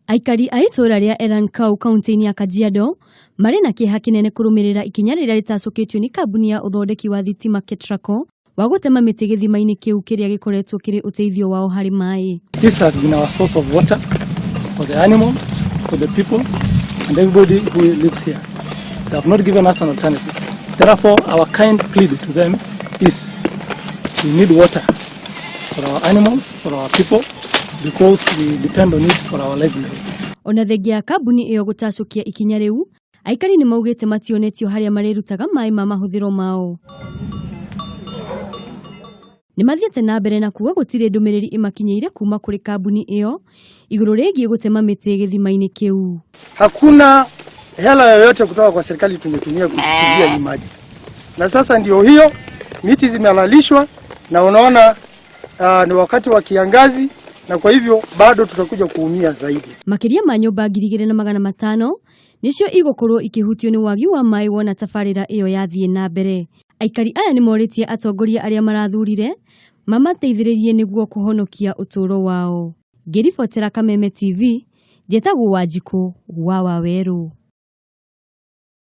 Aikari a itũũra rĩa Erankau kaunti-inĩ ya Kajiado marĩ na kĩeha kĩnene kũrũmĩrĩra ikinya rĩrĩa rĩtacũkĩtio nĩ kambuni ya ũthondeki wa thitima KETRACO wa gũtema mĩtĩ gĩthima-inĩ kĩu kĩrĩa gĩkoretwo kĩrĩ ũteithio wao harĩ maĩ. This has been our source of water for the animals, for the people, and everybody who lives here. They have not given us an alternative. Therefore, our kind plea to them is we need water for our animals, for our people, because we depend on it for our livelihood. Ona thengia ya kambuni ĩyo gũtacũkia ikinya rĩu, aikari nĩ maugĩte mationetio harĩa marĩrutaga maĩ ma mahũthĩro mao. Nĩ mathiĩte na mbere na kuga gũtirĩ ndũmĩrĩri ĩmakinyĩire kuma kũrĩ kambuni ĩyo igũrũ rĩgiĩ gũtema mĩtĩ gĩthima-inĩ kĩu. Hakuna hela yoyote kutoka kwa serikali tumetumia kuchimbia hii maji, na sasa ndio hiyo miti zimelalishwa, na unaona ni wakati wa kiangazi, na kwa hivyo bado tutakuja kuumia zaidi. Makĩria ma nyũmba 2500 nĩcio igũkorwo ikĩhutio nĩ wagi wa maĩ wona tabarĩra ĩyo yathiĩ na mbere. Aikari aya nĩ morĩtie atongoria arĩa marathurire mamateithĩrĩrie nĩguo kũhonokia ũtũũro wao. Ngĩribotera Kameme TV, njĩtagwo Wanjikũ wa Wawerũ.